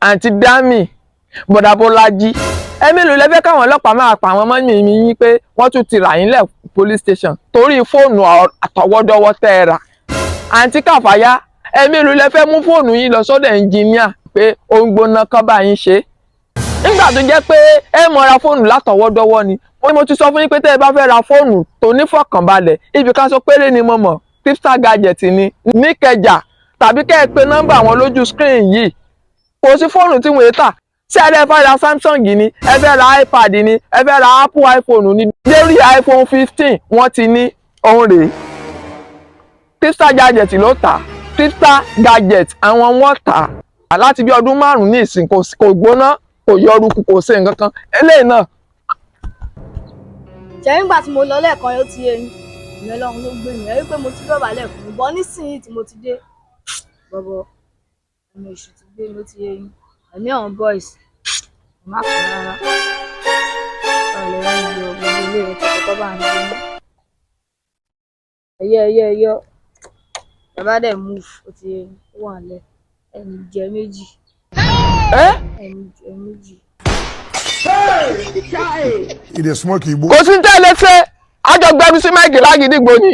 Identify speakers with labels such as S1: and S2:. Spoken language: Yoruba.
S1: Àǹtí Dami, Bọ̀dà Bọ́lájí, ẹ mélòó lẹ fẹ́ káwọn ọlọ́pàá máa pa àwọn mọ́mì mi yín pé wọ́n tún ti rà yín lẹ̀ police station torí fóònù àtọwọ́dọ́wọ́ tẹ́ ẹ rà? Àǹtí Kàfáyá, ẹ mélòó lẹ fẹ́ mú fóònù yín lọ sọ́dọ̀ ẹnjìníà pé ó ń gbóná kán bá yín ṣe, nígbà tó jẹ́ pé ẹ mọ̀ ra fóònù látọwọ́dọ́wọ́ ni? Mo ti sọ fún yín pé tẹ́ ẹ bá fẹ́ ra fóònù tó nífọ̀kànbalẹ̀, ibi ká sọ péré ni mo mọ̀, Crystal Gadget ni níkẹjà, tàbí kẹ́ ẹ pe nọ́mbà wọn lójú screen yìí. Kò sí fóònù tí wọ́n tà. Ṣé ẹ fẹ́ ra Samsung ni, ẹ fẹ́ ra iPad ni, ẹ fẹ́ ra Apple iPhone ni, lérí iPhone 15, wọ́n ti ní òun rèé. Crystal Gadget ló tà. Crystal Gadget, àwọn wọ́n tà á láti bí ọdún 5 ní ìsìn. Kò gbóná, kò yọrùkù, kò ṣe nǹkan kan eléyìí náà.
S2: Ṣẹ́yìn gbà tí mo lọ lẹ́ẹ̀kan, yóò ti yé yín. Ìmọ̀ Ọlọ́run ló gbé mi. Ẹ rí pé mo ti dọ̀bálẹ̀ fún un bọ́ nísìnyí tí mo ti dé bọ̀bọ̀, ẹ̀mí èṣù ti gbé mi. Ó ti yé yín, ẹ̀mí àwọn boys kò má kú rárá. Ọ̀lẹ́ ń lo gbogbo ilé rẹ̀ tó kọ́kọ́ bá ń gbé ní ẹ̀yọ́ ẹ̀yọ́ ẹ̀yọ́. Bàbá dẹ̀ move. Ó ti yé yín, ó wà lẹ̀ ẹni jẹ méjì.
S1: Ẹ́.
S2: Ẹni jẹ méjì.
S3: E dey smoke igbo.
S1: Kò sí tẹ́lẹ̀ ṣe àjọgbẹ́nu sí máìkì lágídígbò ni.